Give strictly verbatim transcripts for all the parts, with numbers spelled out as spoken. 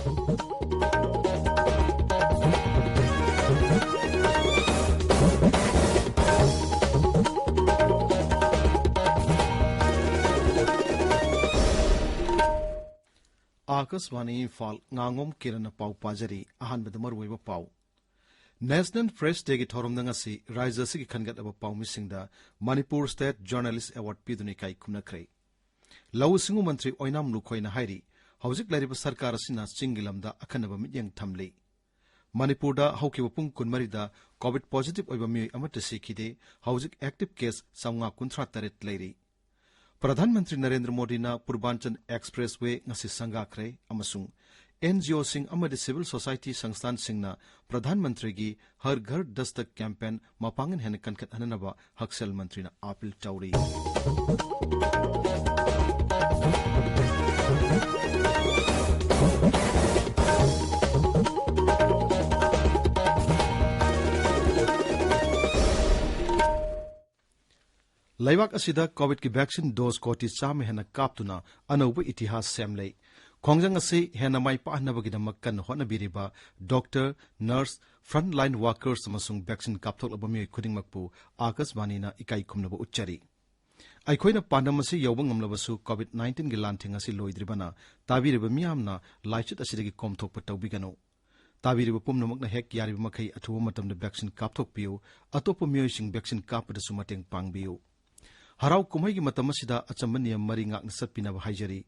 ꯑꯥꯀꯥꯁꯕꯥꯅꯤ ꯏꯝꯐꯥꯜ, ꯉꯥꯉꯣꯝ ꯀꯤꯔꯟꯅ ꯄꯥꯎ ꯄꯥꯖꯔꯤ꯫ ꯑꯍꯥꯟꯕꯗ ꯃꯔꯨꯑꯣꯏꯕ ꯄꯥꯎ꯫ National Press Dayꯒꯤ ꯊꯧꯔꯝꯗ ꯉꯁꯤ ꯔꯥꯖ꯭ꯌ ꯑꯁꯤꯒꯤ ꯈꯟꯒꯠꯂꯕ ꯄꯥꯎꯃꯤꯁꯤꯡꯗ ꯃꯅꯤꯄꯨꯔ State Journalist Award ꯄꯤꯗꯨꯅ ꯏꯀꯥꯏ ꯈꯨꯝꯅꯈ꯭ꯔꯦ꯫ ꯂꯧꯎ ꯁꯤꯡꯎ ꯃꯟꯇ꯭ꯔꯤ ꯑꯣꯏꯅꯥꯝ ꯂꯨꯈꯣꯏꯅ ꯍꯥꯏꯔꯤ, ꯍꯧꯖꯤꯛ ꯂꯩꯔꯤꯕ ꯁꯔꯀꯥꯔ ꯑꯁꯤꯅ ꯆꯤꯡꯒꯤ ꯂꯝꯗ ꯑꯈꯟꯅꯕ ꯃꯤꯠꯌꯦꯡ ꯊꯝꯂꯤ꯫ ꯃꯅꯤꯄꯨꯔꯗ ꯍꯧꯈꯤꯕ ꯄꯨꯡ ꯀꯨꯟꯃꯔꯤꯗ COVID positive ꯑꯣꯏꯕ ꯃꯤꯑꯣꯏ ꯑꯃꯠꯇ ꯁꯤꯈꯤꯗꯦ꯫ ꯍꯧꯖꯤꯛ active case ꯆꯥꯝꯃꯉꯥ ꯀꯨꯟꯊ꯭ꯔꯥ ꯇꯔꯦꯠ ꯂꯩꯔꯤ꯫ ꯄ꯭ꯔꯙꯥꯟ ꯃꯟꯇ꯭ꯔꯤ ꯅꯔꯦꯟꯗ꯭ꯔ ꯃꯣꯗꯤꯅ ꯄꯨꯔꯕꯥꯟꯆꯜ Expressway ꯉꯁꯤ ꯁꯪꯒꯥꯈ꯭ꯔꯦ ꯑꯃꯁꯨꯡ NGOꯁꯤꯡ ꯑꯃꯗꯤ civil society ꯁꯪꯁꯊꯥꯟꯁꯤꯡꯅ ꯄ꯭ꯔꯙꯥꯟ ꯃꯟꯇ꯭ꯔꯤꯒꯤ ꯍꯔ ꯘꯔ ꯗꯁꯇꯛ campaign ꯃꯄꯥꯡꯒꯜ ꯍꯦꯟꯅ ꯀꯟꯈꯠꯍꯟꯅꯕ ꯍꯛꯁꯦꯜ ꯃꯟꯇ꯭ꯔꯤꯅ ꯑꯥꯄꯤꯜ ꯇꯧꯔꯤ꯫ ꯂꯩꯕꯥꯛ ꯑꯁꯤꯗ COVIDꯀꯤ vaccine dose ꯀꯣꯇꯤ ꯆꯥꯝꯃ ꯍꯦꯟꯅ ꯀꯥꯞꯇꯨꯅ ꯑꯅꯧꯕ ꯏꯇꯤꯍꯥꯁ ꯁꯦꯝꯂꯦ꯫ ꯈꯣꯡꯖꯪ ꯑꯁꯤ ꯍꯦꯟꯅ ꯃꯥꯏ ꯄꯥꯛꯍꯟꯅꯕꯒꯤꯗꯃꯛ ꯀꯟꯅ ꯍꯣꯠꯅꯕꯤꯔꯤꯕ doctor, nurse, frontline workers ꯑꯃꯁꯨꯡ vaccine ꯀꯥꯞꯊꯣꯛꯂꯕ ꯃꯤꯑꯣꯏ ꯈꯨꯗꯤꯡꯃꯛꯄꯨ ꯑꯥꯀꯥꯁꯕꯥꯅꯤꯅ ꯏꯀꯥꯏ ꯈꯨꯝꯅꯕ ꯎꯠꯆꯔꯤ꯫ ꯑꯩꯈꯣꯏꯅ ꯄꯥꯟꯗꯝ ꯑꯁꯤ ꯌꯧꯕ ꯉꯝꯂꯕꯁꯨ COVID nineteenꯒꯤ ꯂꯥꯟꯊꯦꯡ ꯑꯁꯤ ꯂꯣꯏꯗ꯭ꯔꯤꯕꯅ ꯇꯥꯕꯤꯔꯤꯕ ꯃꯤꯌꯥꯝꯅ ꯂꯥꯏꯆꯠ ꯑꯁꯤꯗꯒꯤ ꯀꯣꯝꯊꯣꯛꯄ ꯇꯧꯕꯤꯒꯅꯨ꯫ ꯇꯥꯕꯤꯔꯤꯕ ꯄꯨꯝꯅꯃꯛꯅ ꯍꯦꯛ ꯌꯥꯔꯤꯕ ꯃꯈꯩ ꯑꯊꯨꯕ ꯃꯇꯝꯗ vaccine ꯀꯥꯞꯊꯣꯛꯄꯤꯌꯨ꯫ ꯑꯇꯣꯞꯄ ꯃꯤꯑꯣꯏꯁꯤꯡ vaccine ꯀꯥꯞꯄꯗꯁꯨ ꯃꯇꯦꯡ ꯄꯥꯡꯕꯤꯌꯨ꯫ ꯍꯔꯥꯎ ꯀꯨꯝꯍꯩꯒꯤ ꯃꯇꯝ ꯑꯁꯤꯗ ꯑꯆꯝꯕ ꯅꯤꯌꯝ ꯃꯔꯤ ꯉꯥꯛꯅ ꯆꯠꯄꯤꯅꯕ ꯍꯥꯏꯖꯔꯤ꯫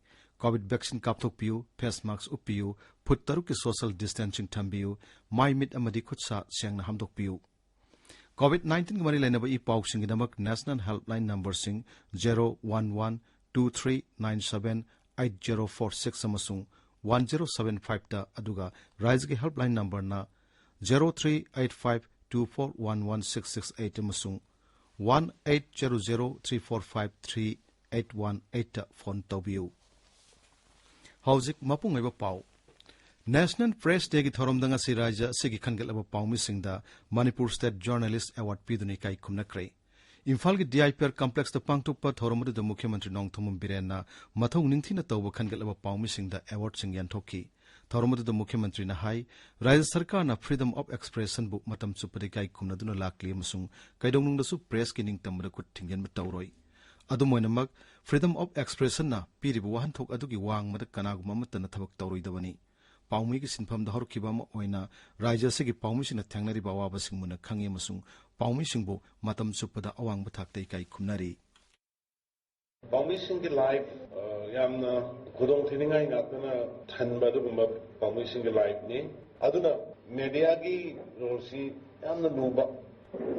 COVID vaccine ꯀꯥꯞꯊꯣꯛꯄꯤꯌꯨ, face mask ꯎꯞꯄꯤꯌꯨ, ꯐꯨꯠ ꯇꯔꯨꯛꯀꯤ social distancing ꯊꯝꯕꯤꯌꯨ, ꯃꯥꯏ ꯃꯤꯠ ꯑꯃꯗꯤ ꯈꯨꯠ ꯁꯥ ꯁꯦꯡꯅ ꯍꯥꯝꯗꯣꯛꯄꯤꯌꯨ꯫ COVID nineteenꯒ ꯃꯔꯤ ꯂꯩꯅꯕ E ꯄꯥꯎꯁꯤꯡꯒꯤꯗꯃꯛ national helpline numberꯁꯤꯡ zero one one two three nine seven eight zero four six ꯑꯃꯁꯨꯡ one zero seven fiveꯇ, ꯑꯗꯨꯒ ꯔꯥꯏꯖꯒꯤ helpline numberꯅ zero three eight five two four one one six six eight ꯑꯃꯁꯨꯡ one eight zero zero three four five three eight one eightꯇ phone ꯇꯧꯕꯤꯌꯨ꯫ ꯍꯧꯖꯤꯛ ꯃꯄꯨꯡ ꯑꯣꯏꯕ ꯄꯥꯎ꯫ National Press Dayꯒꯤ ꯊꯧꯔꯝꯗ ꯉꯁꯤ ꯔꯥꯖ꯭ꯌ ꯑꯁꯤꯒꯤ ꯈꯟꯒꯠꯂꯕ ꯄꯥꯎꯃꯤꯁꯤꯡꯗ ꯃꯅꯤꯄꯨꯔ State Journalist Award ꯄꯤꯗꯨꯅ ꯏꯀꯥꯏ ꯈꯨꯝꯅꯈ꯭ꯔꯦ꯫ ꯏꯝꯐꯥꯜꯒꯤ DIPR complexꯇ ꯄꯥꯡꯊꯣꯛꯄ ꯊꯧꯔꯝ ꯑꯗꯨꯗ ꯃꯨꯈ꯭ꯌ ꯃꯟꯇ꯭ꯔꯤ ꯅꯣꯡꯊꯣꯝꯕꯝ ꯕꯤꯔꯦꯟꯅ ꯃꯊꯧ ꯅꯤꯡꯊꯤꯅ ꯇꯧꯕ ꯈꯟꯒꯠꯂꯕ ꯄꯥꯎꯃꯤꯁꯤꯡꯗ awardꯁꯤꯡ ꯌꯦꯟꯊꯣꯛꯈꯤ꯫ ꯊꯧꯔꯝ ꯑꯗꯨꯗ ꯃꯨꯈ꯭ꯌ ꯃꯟꯇ꯭ꯔꯤꯅ ꯍꯥꯏ, ꯔꯥꯖ꯭ꯌ ꯁꯔꯀꯥꯔꯅ freedom of expressionꯕꯨ ꯃꯇꯝ ꯆꯨꯞꯄꯗ ꯏꯀꯥꯏ ꯈꯨꯝꯅꯗꯨꯅ ꯂꯥꯛꯂꯤ ꯑꯃꯁꯨꯡ ꯀꯩꯗꯧꯅꯨꯡꯗꯁꯨ pressꯀꯤ ꯅꯤꯡꯇꯝꯕꯗ ꯈꯨꯠ ꯊꯤꯡꯖꯤꯟꯕ ꯇꯧꯔꯣꯏ꯫ ꯑꯗꯨꯝ ꯑꯣꯏꯅꯃꯛ, freedom of expressionꯅ ꯄꯤꯔꯤꯕ ꯋꯥꯍꯟꯊꯣꯛ ꯑꯗꯨꯒꯤ ꯋꯥꯡꯃꯗ ꯀꯅꯥꯒꯨꯝꯕ ꯑꯃꯠꯇꯅ ꯊꯕꯛ ꯇꯧꯔꯣꯏꯗꯕꯅꯤ꯫ ꯄꯥꯎꯃꯤꯒꯤ ꯁꯤꯟꯐꯝꯗ ꯍꯧꯔꯛꯈꯤꯕ ꯑꯃ ꯑꯣꯏꯅ ꯔꯥꯖ꯭ꯌ ꯑꯁꯤꯒꯤ ꯄꯥꯎꯃꯤꯁꯤꯡꯅ ꯊꯦꯡꯅꯔꯤꯕ ꯑꯋꯥꯕꯁꯤꯡ ꯃꯨꯟꯅ ꯈꯪꯏ ꯑꯃꯁꯨꯡ ꯄꯥꯎꯃꯤꯁꯤꯡꯕꯨ ꯃꯇꯝ ꯆꯨꯞꯄꯗ ꯑꯋꯥꯡꯕ ꯊꯥꯛꯇ ꯏꯀꯥꯏ ꯈꯨꯝꯅꯔꯤ꯫ ꯄꯥꯎꯃꯤꯁꯤꯡꯒꯤ life, ꯑ, ꯌꯥꯝꯅ ꯈꯨꯗꯣꯡꯊꯤꯅꯤꯡꯉꯥꯏ ꯉꯥꯛꯇꯅ ꯊꯟꯕ ꯑꯗꯨꯒꯨꯝꯕ ꯄꯥꯎꯃꯤꯁꯤꯡꯒꯤ lifeꯅꯤ꯫ ꯑꯗꯨꯅ mediaꯒꯤ roleꯁꯤ ꯌꯥꯝꯅ ꯂꯨꯕ꯫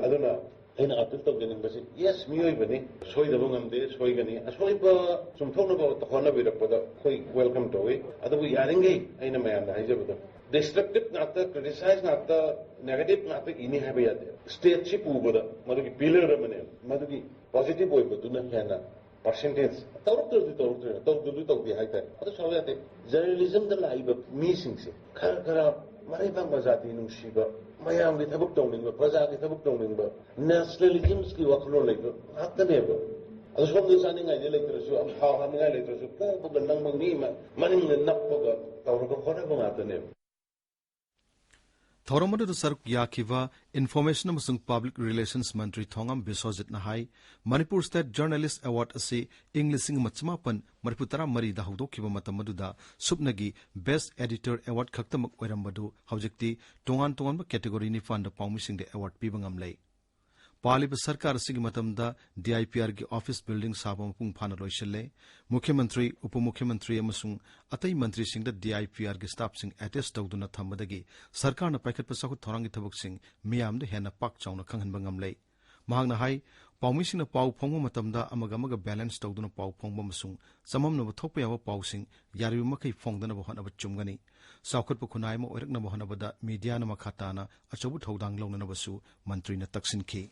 ꯑꯗꯨꯅ ꯑꯩꯅ appeal ꯇꯧꯖꯅꯤꯡꯕꯁꯤ, yes, ꯃꯤꯑꯣꯏꯕꯅꯤ, ꯁꯣꯏꯗꯕ ꯉꯝꯗꯦ, ꯁꯣꯏꯒꯅꯤ꯫ ꯑꯁꯣꯏꯕ ꯆꯨꯝꯊꯣꯛꯅꯕ ꯍꯣꯠꯅꯕꯤꯔꯛꯄꯗ ꯑꯩꯈꯣꯏ welcome ꯇꯧꯏ꯫ ꯑꯗꯨꯕꯨ ꯌꯥꯔꯤꯈꯩ ꯑꯩꯅ ꯃꯌꯥꯝꯗ ꯍꯥꯏꯖꯕꯗꯣ, destructive ꯉꯥꯛꯇ, criticize ꯉꯥꯛꯇ, negative ꯉꯥꯛꯇ ꯏꯅꯤ ꯍꯥꯏꯕ ꯌꯥꯗꯦ꯫ Stateꯁꯤ ꯄꯨꯕꯗ ꯃꯗꯨꯒꯤ pillar ꯑꯃꯅꯦ, ꯃꯗꯨꯒꯤ positive ꯑꯣꯏꯕꯗꯨꯅ ꯍꯦꯟꯅ percentage, ꯇꯧꯔꯛꯇ꯭ꯔꯗꯤ ꯇꯧꯔꯛꯇ꯭ꯔꯦ, ꯇꯧꯗ꯭ꯔꯗꯤ ꯇꯧꯗꯦ ꯍꯥꯏꯇꯥꯔꯦ꯫ ꯑꯗꯨ ꯁꯥꯎ ꯌꯥꯗꯦ꯫ Journalismꯗ ꯂꯥꯛꯏꯕ ꯃꯤꯁꯤꯡꯁꯦ ꯈꯔ ꯈꯔ ꯃꯔꯩꯕꯥꯛ ꯃꯖꯥꯇꯤ ꯅꯨꯡꯁꯤꯕ, ꯃꯌꯥꯝꯒꯤ ꯊꯕꯛ ꯇꯧꯅꯤꯡꯕ, ꯄ꯭ꯔꯖꯥꯒꯤ ꯊꯕꯛ ꯇꯧꯅꯤꯡꯕ, nationalismꯒꯤ ꯋꯥꯈꯜꯂꯣꯟ ꯂꯩꯕ ꯉꯥꯛꯇꯅꯦꯕ꯫ ꯑꯗꯨ ꯁꯣꯝꯗ ꯆꯥꯅꯤꯡꯉꯥꯏꯗꯤ ꯂꯩꯇ꯭ꯔꯁꯨ, ꯊꯥꯎ ꯍꯥꯞꯅꯤꯡꯉꯥꯏ ꯂꯩꯇ꯭ꯔꯁꯨ, ꯄꯨꯕꯒ ꯅꯝꯕ ꯃꯤ ꯑꯃ ꯃꯅꯤꯡꯗ ꯅꯞꯄꯒ ꯇꯧꯔꯒ ꯍꯣꯠꯅꯕ ꯉꯥꯛꯇꯅꯦꯕ꯫ ꯊꯧꯔꯝ ꯑꯗꯨꯗ ꯁꯔꯨꯛ ꯌꯥꯈꯤꯕ Information ꯑꯃꯁꯨꯡ Public Relations ꯃꯟꯇ꯭ꯔꯤ ꯊꯣꯉꯥꯝ ꯕꯤꯁ꯭ꯋꯖꯤꯠꯅ ꯍꯥꯏ, ꯃꯅꯤꯄꯨꯔ State Journalist Award ꯑꯁꯤ ꯏꯪ ꯂꯤꯁꯤꯡ ꯑꯃ ꯆꯃꯥꯄꯟ ꯃꯔꯤꯐꯨ ꯇꯔꯥ ꯃꯔꯤꯗ ꯍꯧꯗꯣꯛꯈꯤꯕ ꯃꯇꯝ ꯑꯗꯨꯗ ꯁꯨꯞꯅꯒꯤ Best Editor Award ꯈꯛꯇꯃꯛ ꯑꯣꯏꯔꯝꯕꯗꯨ ꯍꯧꯖꯤꯛꯇꯤ ꯇꯣꯉꯥꯟ ꯇꯣꯉꯥꯟꯕ category ꯅꯤꯄꯥꯟꯗ ꯄꯥꯎꯃꯤꯁꯤꯡꯗ award ꯄꯤꯕ ꯉꯝꯂꯦ꯫ ꯄꯥꯜꯂꯤꯕ ꯁꯔꯀꯥꯔ ꯑꯁꯤꯒꯤ ꯃꯇꯝꯗ DIPRꯒꯤ office building ꯁꯥꯕ ꯃꯄꯨꯡ ꯐꯥꯅ ꯂꯣꯏꯁꯤꯜꯂꯦ꯫ ꯃꯨꯈ꯭ꯌ ꯃꯟꯇ꯭ꯔꯤ, ꯎꯄ ꯃꯨꯈ꯭ꯌ ꯃꯟꯇ꯭ꯔꯤ ꯑꯃꯁꯨꯡ ꯑꯇꯩ ꯃꯟꯇ꯭ꯔꯤꯁꯤꯡꯗ DIPRꯒꯤ staffꯁꯤꯡ attach ꯇꯧꯗꯨꯅ ꯊꯝꯕꯗꯒꯤ ꯁꯔꯀꯥꯔꯅ ꯄꯥꯏꯈꯠꯄ ꯆꯥꯎꯈꯠ ꯊꯧꯔꯥꯡꯒꯤ ꯊꯕꯛꯁꯤꯡ ꯃꯤꯌꯥꯝꯗ ꯍꯦꯟꯅ ꯄꯥꯛ ꯆꯥꯎꯅ ꯈꯪꯍꯟꯕ ꯉꯝꯂꯦ꯫ ꯃꯍꯥꯛꯅ ꯍꯥꯏ, ꯄꯥꯎꯃꯤꯁꯤꯡꯅ ꯄꯥꯎ ꯐꯣꯡꯕ ꯃꯇꯝꯗ ꯑꯃꯒ ꯑꯃꯒ balance ꯇꯧꯗꯨꯅ ꯄꯥꯎ ꯐꯣꯡꯕ ꯑꯃꯁꯨꯡ ꯆꯃꯝꯅꯕ ꯊꯣꯛꯄ ꯌꯥꯕ ꯄꯥꯎꯁꯤꯡ ꯌꯥꯔꯤꯕ ꯃꯈꯩ ꯐꯣꯡꯗꯅꯕ ꯍꯣꯠꯅꯕ ꯆꯨꯝꯒꯅꯤ꯫ ꯆꯥꯎꯈꯠꯄ ꯈꯨꯟꯅꯥꯏ ꯑꯃ ꯑꯣꯏꯔꯛꯅꯕ ꯍꯣꯠꯅꯕꯗ mediaꯅ ꯃꯈꯥ ꯇꯥꯅ ꯑꯆꯧꯕ ꯊꯧꯗꯥꯡ ꯂꯧꯅꯅꯕꯁꯨ ꯃꯟꯇ꯭ꯔꯤꯅ ꯇꯛꯁꯤꯟꯈꯤ꯫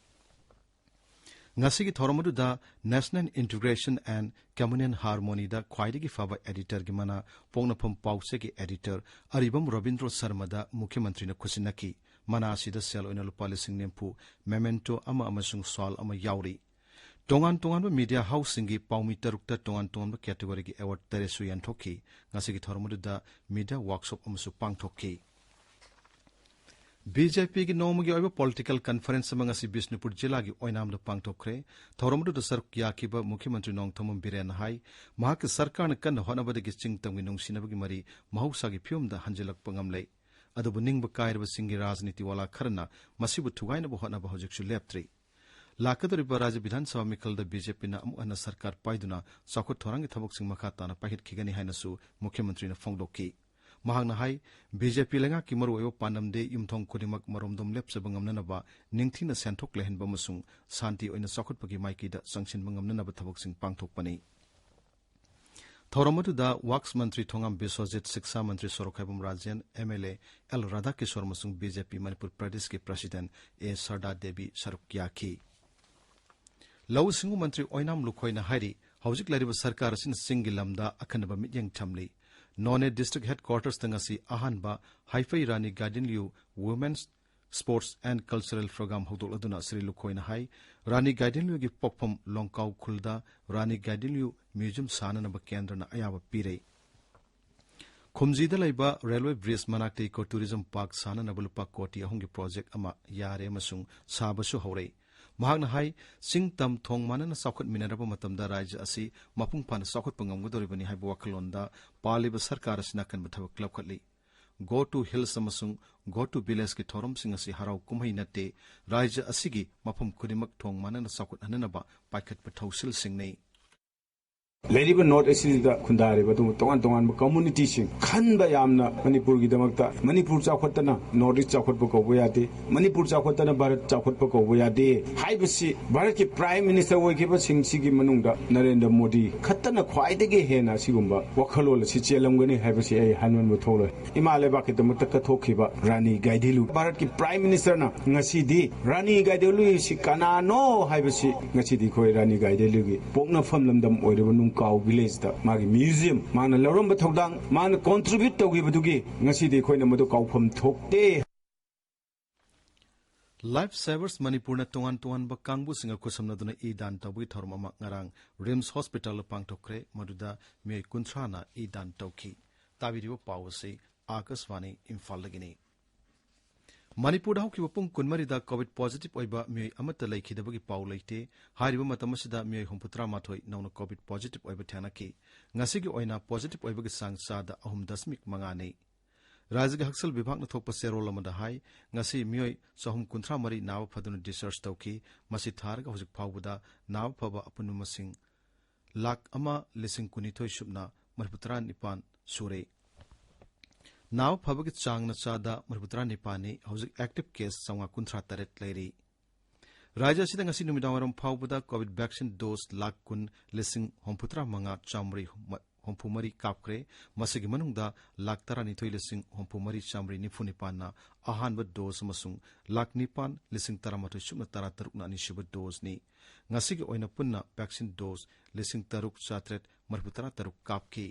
ꯉꯁꯤꯒꯤ ꯊꯧꯔꯝ ꯑꯗꯨꯗ National Integration and Communal Harmonyꯗ ꯈ꯭ꯋꯥꯏꯗꯒꯤ ꯐꯕ editorꯒꯤ ꯃꯅꯥ ꯄꯣꯛꯅꯐꯝ ꯄꯥꯎꯆꯦꯒꯤ editor ꯑꯔꯤꯕꯝ ꯔꯕꯤꯟꯗ꯭ꯔꯣ ꯁꯔꯃꯗ ꯃꯨꯈ꯭ꯌ ꯃꯟꯇ꯭ꯔꯤꯅ ꯈꯨꯠꯁꯤꯟꯅꯈꯤ꯫ ꯃꯅꯥ ꯑꯁꯤꯗ ꯁꯦꯜ ꯑꯣꯏꯅ ꯂꯨꯄꯥ ꯂꯤꯁꯤꯡ ꯅꯤꯐꯨ, memento ꯑꯃ ꯑꯃꯁꯨꯡ shawl ꯑꯃ ꯌꯥꯎꯔꯤ꯫ ꯇꯣꯉꯥꯟ ꯇꯣꯉꯥꯟꯕ ꯃꯤꯗꯤꯌꯥ ꯍꯥꯎꯁꯁꯤꯡꯒꯤ ꯄꯥꯎꯃꯤ ꯇꯔꯨꯛꯇ ꯇꯣꯉꯥꯟ ꯇꯣꯉꯥꯟꯕ ꯀꯦꯇꯦꯒꯣꯔꯤꯒꯤ ꯑꯦꯋꯥꯔꯗ ꯇꯔꯦꯠꯁꯨ ꯌꯦꯟꯊꯣꯛꯈꯤ꯫ ꯉꯁꯤꯒꯤ ꯊꯧꯔꯝ ꯑꯗꯨꯗ ꯃꯤꯗꯤꯌꯥ ꯋꯥꯔꯛꯁꯣꯞ ꯑꯃꯁꯨ ꯄꯥꯡꯊꯣꯛꯈꯤ꯫ ꯕꯤ ꯖꯦ ꯄꯤꯒꯤ ꯅꯣꯡꯃꯒꯤ ꯑꯣꯏꯕ ꯄꯣꯂꯤꯇꯤꯀꯦꯜ ꯀꯟꯐꯔꯦꯟꯁ ꯑꯃ ꯉꯁꯤ ꯕꯤꯁꯅꯨꯄꯨꯔ ꯖꯤꯂꯥꯒꯤ ꯑꯣꯏꯅꯥꯝꯗ ꯄꯥꯡꯊꯣꯛꯈ꯭ꯔꯦ꯫ ꯊꯧꯔꯝ ꯑꯗꯨꯗ ꯁꯔꯨꯛ ꯌꯥꯈꯤꯕ ꯃꯨꯈ꯭ꯌ ꯃꯟꯇ꯭ꯔꯤ ꯅꯣꯡꯊꯣꯝꯕꯝ ꯕꯤꯔꯦꯟꯅ ꯍꯥꯏ, ꯃꯍꯥꯛꯀꯤ ꯁꯔꯀꯥꯔꯅ ꯀꯟꯅ ꯍꯣꯠꯅꯕꯗꯒꯤ ꯆꯤꯡ ꯇꯝꯒꯤ ꯅꯨꯡꯁꯤꯅꯕꯒꯤ ꯃꯔꯤ ꯃꯍꯧꯁꯥꯒꯤ ꯐꯤꯕꯝꯗ ꯍꯟꯖꯤꯜꯂꯛꯄ ꯉꯝꯂꯦ꯫ ꯑꯗꯨꯕꯨ ꯅꯤꯡꯕ ꯀꯥꯏꯔꯕꯁꯤꯡꯒꯤ ꯔꯥꯖꯅꯤꯇꯤ ꯋꯥꯂꯥ ꯈꯔꯅ ꯃꯁꯤꯕꯨ ꯊꯨꯒꯥꯏꯅꯕ ꯍꯣꯠꯅꯕ ꯍꯧꯖꯤꯛꯁꯨ ꯂꯦꯞꯇ꯭ꯔꯤ꯫ ꯂꯥꯛꯀꯗꯧꯔꯤꯕ ꯔꯥꯖ꯭ꯌ ꯕꯤꯙꯥꯟ ꯁꯚꯥ ꯃꯤꯈꯜꯗ ꯕꯤ ꯖꯦ ꯄꯤꯅ ꯑꯃꯨꯛ ꯍꯟꯅ ꯁꯔꯀꯥꯔ ꯄꯥꯏꯗꯨꯅ ꯆꯥꯎꯈꯠ ꯊꯧꯔꯥꯡꯒꯤ ꯊꯕꯛꯁꯤꯡ ꯃꯈꯥ ꯇꯥꯅ ꯄꯥꯏꯈꯠꯈꯤꯒꯅꯤ ꯍꯥꯏꯅꯁꯨ ꯃꯨꯈ꯭ꯌ ꯃꯟꯇ꯭ꯔꯤꯅ ꯐꯣꯡꯗꯣꯛꯈꯤ꯫ ꯃꯍꯥꯛꯅ ꯍꯥꯏ, ꯕꯤ ꯖꯦ ꯄꯤ ꯂꯩꯉꯥꯛꯀꯤ ꯃꯔꯨꯑꯣꯏꯕ ꯄꯥꯟꯗꯝꯗꯤ ꯌꯨꯝꯊꯣꯡ ꯈꯨꯗꯤꯡꯃꯛ ꯃꯔꯣꯝꯗꯣꯝ ꯂꯦꯞꯆꯕ ꯉꯝꯅꯅꯕ, ꯅꯤꯡꯊꯤꯅ ꯁꯦꯟꯊꯣꯛ ꯂꯩꯍꯟꯕ ꯑꯃꯁꯨꯡ ꯁꯥꯟꯇꯤ ꯑꯣꯏꯅ ꯆꯥꯎꯈꯠꯄꯒꯤ ꯃꯥꯏꯀꯩꯗ ꯆꯪꯁꯤꯟꯕ ꯉꯝꯅꯅꯕ ꯊꯕꯛꯁꯤꯡ ꯄꯥꯡꯊꯣꯛꯄꯅꯤ꯫ ꯊꯧꯔꯝ ꯑꯗꯨꯗ ꯋꯥꯛꯁ ꯃꯟꯇ꯭ꯔꯤ ꯊꯣꯉꯥꯝ ꯕꯤꯁ꯭ꯋꯖꯤꯠ, ꯁꯤꯛꯁꯥ ꯃꯟꯇ꯭ꯔꯤ ꯁꯣꯔꯣꯛꯈꯥꯏꯕꯝ Rajen, M L A L Radhakishore ꯑꯃꯁꯨꯡ ꯕꯤ ꯖꯦ ꯄꯤ ꯃꯅꯤꯄꯨꯔ ꯄ꯭ꯔꯗꯦꯁꯀꯤ ꯄ꯭ꯔꯁꯤꯗꯦꯟꯠ ꯑꯦ ꯁꯔꯗꯥ ꯗꯦꯕꯤ ꯁꯔꯨꯛ ꯌꯥꯈꯤ꯫ ꯂꯧꯎ ꯁꯤꯡꯎ ꯃꯟꯇ꯭ꯔꯤ ꯑꯣꯏꯅꯥꯝ ꯂꯨꯈꯣꯏꯅ ꯍꯥꯏꯔꯤ, ꯍꯧꯖꯤꯛ ꯂꯩꯔꯤꯕ ꯁꯔꯀꯥꯔ ꯑꯁꯤꯅ ꯆꯤꯡꯒꯤ ꯂꯝꯗ ꯑꯈꯟꯅꯕ ꯃꯤꯠꯌꯦꯡ ꯊꯝꯂꯤ꯫ ꯅꯣꯅꯦ ꯗꯤꯁꯇ꯭ꯔꯤꯛ ꯍꯦꯗꯀ꯭ꯋꯥꯔꯇꯔꯁꯇ ꯉꯁꯤ ꯑꯍꯥꯟꯕ ꯍꯥꯏꯐꯩ Rani Gaidinliu women's sports and cultural program ꯍꯧꯗꯣꯛꯂꯗꯨꯅ ꯁ꯭ꯔꯤ ꯂꯨꯈꯣꯏꯅ ꯍꯥꯏ, ꯔꯥꯅꯤ ꯒꯥꯏꯗꯤꯟꯂꯤꯌꯨꯒꯤ ꯄꯣꯛꯐꯝ ꯂꯣꯡꯀꯥꯎ ꯈꯨꯜꯗ ꯔꯥꯅꯤ ꯒꯥꯏꯗꯤꯟꯂꯤꯌꯨ ꯃ꯭ꯌꯨꯖꯤꯌꯝ ꯁꯥꯅꯅꯕ ꯀꯦꯟꯗ꯭ꯔꯅ ꯑꯌꯥꯕ ꯄꯤꯔꯦ꯫ ꯈꯨꯝꯖꯤꯗ ꯂꯩꯕ ꯔꯦꯜꯋꯦ ꯕ꯭ꯔꯤꯖ ꯃꯅꯥꯛꯇ ꯏꯀꯣ ꯇꯨꯔꯤꯖꯝ ꯄꯥꯔꯛ ꯁꯥꯅꯅꯕ ꯂꯨꯄꯥ ꯀꯣꯇꯤ ꯑꯍꯨꯝꯒꯤ ꯄ꯭ꯔꯣꯖꯦꯛ ꯑꯃ ꯌꯥꯔꯦ ꯑꯃꯁꯨꯡ ꯁꯥꯕꯁꯨ ꯍꯧꯔꯦ꯫ ꯃꯍꯥꯛꯅ ꯍꯥꯏ, ꯆꯤꯡ ꯇꯝ ꯊꯣꯡ ꯃꯥꯟꯅꯅ ꯆꯥꯎꯈꯠꯃꯤꯟꯅꯔꯕ ꯃꯇꯝꯗ ꯔꯥꯖ꯭ꯌ ꯑꯁꯤ ꯃꯄꯨꯡ ꯐꯥꯅ ꯆꯥꯎꯈꯠꯄ ꯉꯝꯒꯗꯧꯔꯤꯕꯅꯤ ꯍꯥꯏꯕ ꯋꯥꯈꯜꯂꯣꯟꯗ ꯄꯥꯜꯂꯤꯕ ꯁꯔꯀꯥꯔ ꯑꯁꯤꯅ ꯑꯀꯟꯕ ꯊꯕꯛ ꯂꯧꯈꯠꯂꯤ꯫ Go to Hills ꯑꯃꯁꯨꯡ Go to Villageꯀꯤ ꯊꯧꯔꯝꯁꯤꯡ ꯑꯁꯤ ꯍꯔꯥꯎ ꯀꯨꯝꯍꯩ ꯅꯠꯇꯦ, ꯔꯥꯖ꯭ꯌ ꯑꯁꯤꯒꯤ ꯃꯐꯝ ꯈꯨꯗꯤꯡꯃꯛ ꯊꯣꯡ ꯃꯥꯟꯅꯅ ꯆꯥꯎꯈꯠꯍꯟꯅꯅꯕ ꯄꯥꯏꯈꯠꯄ ꯊꯧꯁꯤꯜꯁꯤꯡꯅꯤ꯫ ꯂꯩꯔꯤꯕ ꯅꯣꯔꯠ ꯏꯁ ꯑꯁꯤꯗ ꯈꯨꯟꯗꯥꯔꯤꯕ ꯑꯗꯨꯒꯨꯝꯕ ꯇꯣꯉꯥꯟ ꯇꯣꯉꯥꯟꯕ ꯀꯝꯃꯨꯅꯤꯇꯤꯁꯤꯡ ꯈꯟꯕ ꯌꯥꯝꯅ ꯃꯅꯤꯄꯨꯔꯒꯤꯗꯃꯛꯇ, ꯃꯅꯤꯄꯨꯔ ꯆꯥꯎꯈꯠꯇꯅ ꯅꯣꯔꯠ ꯏꯁ ꯆꯥꯎꯈꯠꯄ ꯀꯧꯕ ꯌꯥꯗꯦ, ꯃꯅꯤꯄꯨꯔ ꯆꯥꯎꯈꯠꯇꯅ ꯚꯥꯔꯠ ꯆꯥꯎꯈꯠꯄ ꯀꯧꯕ ꯌꯥꯗꯦ ꯍꯥꯏꯕꯁꯤ ꯚꯥꯔꯠꯀꯤ ꯄ꯭ꯔꯥꯏꯝ ꯃꯤꯅꯤꯁꯇꯔ ꯑꯣꯏꯈꯤꯕꯁꯤꯡꯁꯤꯒꯤ ꯃꯅꯨꯡꯗ ꯅꯔꯦꯟꯗ꯭ꯔ ꯃꯣꯗꯤ ꯈꯛꯇꯅ ꯈ꯭ꯋꯥꯏꯗꯒꯤ ꯍꯦꯟꯅ ꯑꯁꯤꯒꯨꯝꯕ ꯋꯥꯈꯜꯂꯣꯟ ꯑꯁꯤ ꯆꯦꯜꯂꯝꯒꯅꯤ ꯍꯥꯏꯕꯁꯤ ꯑꯩ ꯍꯥꯏꯃꯟꯕ ꯊꯣꯛꯂꯣꯏ꯫ ꯏꯃꯥ ꯂꯩꯕꯥꯛꯀꯤꯗꯃꯛꯇ ꯀꯠꯊꯣꯛꯈꯤꯕ ꯔꯥꯅꯤ ꯒꯥꯏꯗꯤꯟꯂꯤꯌꯨ, ꯚꯥꯔꯠꯀꯤ ꯄ꯭ꯔꯥꯏꯝ ꯃꯤꯅꯤꯁꯇꯔꯅ ꯉꯁꯤꯗꯤ ꯔꯥꯅꯤ ꯒꯥꯏꯗꯤꯟꯂꯤꯌꯨꯁꯤ ꯀꯅꯥꯅꯣ ꯍꯥꯏꯕꯁꯤ ꯉꯁꯤꯗꯤ ꯑꯩꯈꯣꯏ ꯔꯥꯅꯤ ꯒꯥꯏꯗꯤꯟꯂꯤꯌꯨꯒꯤ ꯄꯣꯛꯅꯐꯝ ꯂꯝꯗꯝ ꯑꯣꯏꯔꯤꯕ ꯅꯨꯡꯀꯥꯎ ꯚꯤꯂꯦꯖꯇ ꯃꯥꯒꯤ ꯃ꯭ꯌꯨꯖꯤꯌꯝ, ꯃꯥꯅ ꯂꯧꯔꯝꯕ ꯊꯧꯗꯥꯡ, ꯃꯥꯅ ꯀꯣꯟꯇ꯭ꯔꯤꯕ꯭ꯌꯨꯠ ꯇꯧꯈꯤꯕꯗꯨꯒꯤ ꯉꯁꯤꯗꯤ ꯑꯩꯈꯣꯏꯅ ꯃꯗꯨ ꯀꯥꯎꯐꯝ ꯊꯣꯛꯇꯦ꯫ Life Savers ꯃꯅꯤꯄꯨꯔꯅ ꯇꯣꯉꯥꯟ ꯇꯣꯉꯥꯟꯕ ꯀꯥꯡꯕꯨꯁꯤꯡꯒ ꯈꯨꯠꯁꯝꯅꯗꯨꯅ ꯏ ꯗꯥꯟ ꯇꯧꯕꯒꯤ ꯊꯧꯔꯝ ꯑꯃ ꯉꯔꯥꯡ ꯔꯤꯝꯁ ꯍꯣꯁꯄꯤꯇꯥꯜꯗ ꯄꯥꯡꯊꯣꯛꯈ꯭ꯔꯦ꯫ ꯃꯗꯨꯗ ꯃꯤꯑꯣꯏ ꯀꯨꯟꯊ꯭ꯔꯥꯅ ꯏ ꯗꯥꯟ ꯇꯧꯈꯤ꯫ ꯇꯥꯕꯤꯔꯤꯕ ꯄꯥꯎ ꯑꯁꯤ ꯑꯥꯀꯥꯁꯕꯥꯅꯤ ꯏꯝꯐꯥꯜꯗꯒꯤꯅꯤ꯫ ꯃꯅꯤꯄꯨꯔꯗ ꯍꯧꯈꯤꯕ ꯄꯨꯡ ꯀꯨꯟꯃꯔꯤꯗ ꯀꯣꯚꯤꯗ ꯄꯣꯖꯤꯇꯤꯚ ꯑꯣꯏꯕ ꯃꯤꯑꯣꯏ ꯑꯃꯠꯇ ꯂꯩꯈꯤꯗꯕꯒꯤ ꯄꯥꯎ ꯂꯩꯇꯦ꯫ ꯍꯥꯏꯔꯤꯕ ꯃꯇꯝ ꯑꯁꯤꯗ ꯃꯤꯑꯣꯏ ꯍꯨꯝꯐꯨꯇꯔꯥ ꯃꯥꯊꯣꯏ ꯅꯧꯅ ꯀꯣꯚꯤꯗ ꯄꯣꯖꯤꯇꯤꯚ ꯑꯣꯏꯕ ꯊꯦꯡꯅꯈꯤ꯫ ꯉꯁꯤꯒꯤ ꯑꯣꯏꯅ ꯄꯣꯖꯤꯇꯤꯚ ꯑꯣꯏꯕꯒꯤ ꯆꯥꯡ ꯆꯥꯗ ꯑꯍꯨꯝ ꯗꯁꯃꯤꯛ ꯃꯉꯥꯅꯤ꯫ ꯔꯥꯖ꯭ꯌꯒꯤ ꯍꯛꯁꯦꯜ ꯕꯤꯚꯥꯒꯅ ꯊꯣꯛꯄ ꯆꯦꯔꯣꯜ ꯑꯃꯗ ꯍꯥꯏ, ꯉꯁꯤ ꯃꯤꯑꯣꯏ ꯆꯍꯨꯝ ꯀꯨꯟꯊ꯭ꯔꯥ ꯃꯔꯤ ꯅꯥꯕ ꯐꯗꯨꯅ ꯗꯤꯁꯆꯥꯔꯖ ꯇꯧꯈꯤ꯫ ꯃꯁꯤ ꯊꯥꯔꯒ ꯍꯧꯖꯤꯛ ꯐꯥꯎꯕꯗ ꯅꯥꯕ ꯐꯕ ꯑꯄꯨꯟꯕ ꯃꯁꯤꯡ ꯂꯥꯈ ꯑꯃ ꯂꯤꯁꯤꯡ ꯀꯨꯟꯅꯤꯊꯣꯏ ꯁꯨꯞꯅ ꯃꯔꯤꯐꯨꯇꯔꯥ ꯅꯤꯄꯥꯟ ꯁꯨꯔꯦ꯫ ꯅꯥꯕ ꯐꯕꯒꯤ ꯆꯥꯡꯅ ꯆꯥꯗ ꯃꯔꯤꯐꯨꯇꯔꯥ ꯅꯤꯄꯥꯟꯅꯤ꯫ ꯍꯧꯖꯤꯛ ꯑꯦꯛꯇꯤꯚ ꯀꯦꯁ ꯆꯥꯝꯃꯉꯥ ꯀꯨꯟꯊ꯭ꯔꯥ ꯇꯔꯦꯠ ꯂꯩꯔꯤ꯫ ꯔꯥꯖ꯭ꯌ ꯑꯁꯤꯗ ꯉꯁꯤ ꯅꯨꯃꯤꯗꯥꯡꯋꯥꯏꯔꯝ ꯐꯥꯎꯕꯗ ꯀꯣꯚꯤꯗ ꯚꯦꯛꯁꯤꯟ ꯗꯣꯁ ꯂꯥꯈ ꯀꯨꯟ ꯂꯤꯁꯤꯡ ꯍꯨꯝꯐꯨꯇꯔꯥ ꯃꯉꯥ ꯆꯥꯝꯃꯔꯤ ꯍꯨꯝꯐꯨ ꯃꯔꯤ ꯀꯥꯞꯈ꯭ꯔꯦ꯫ ꯃꯁꯤꯒꯤ ꯃꯅꯨꯡꯗ ꯂꯥꯈ ꯇꯔꯥꯅꯤꯊꯣꯏ ꯂꯤꯁꯤꯡ ꯍꯨꯝꯐꯨ ꯃꯔꯤ ꯆꯥꯝꯃꯔꯤ ꯅꯤꯐꯨ ꯅꯤꯄꯥꯟꯅ ꯑꯍꯥꯟꯕ ꯗꯣꯁ ꯑꯃꯁꯨꯡ ꯂꯥꯈ ꯅꯤꯄꯥꯟ ꯂꯤꯁꯤꯡ ꯇꯔꯥꯃꯥꯊꯣꯏ ꯁꯨꯞꯅ ꯇꯔꯥꯇꯔꯨꯛꯅ ꯑꯅꯤꯁꯨꯕ ꯗꯣꯁꯅꯤ꯫ ꯉꯁꯤꯒꯤ ꯑꯣꯏꯅ ꯄꯨꯟꯅ ꯚꯦꯛꯁꯤꯟ ꯗꯣꯁ ꯂꯤꯁꯤꯡ ꯇꯔꯨꯛ ꯆꯥꯇ꯭ꯔꯦꯠ ꯃꯔꯤꯐꯨꯇꯔꯥ ꯇꯔꯨꯛ ꯀꯥꯞꯈꯤ꯫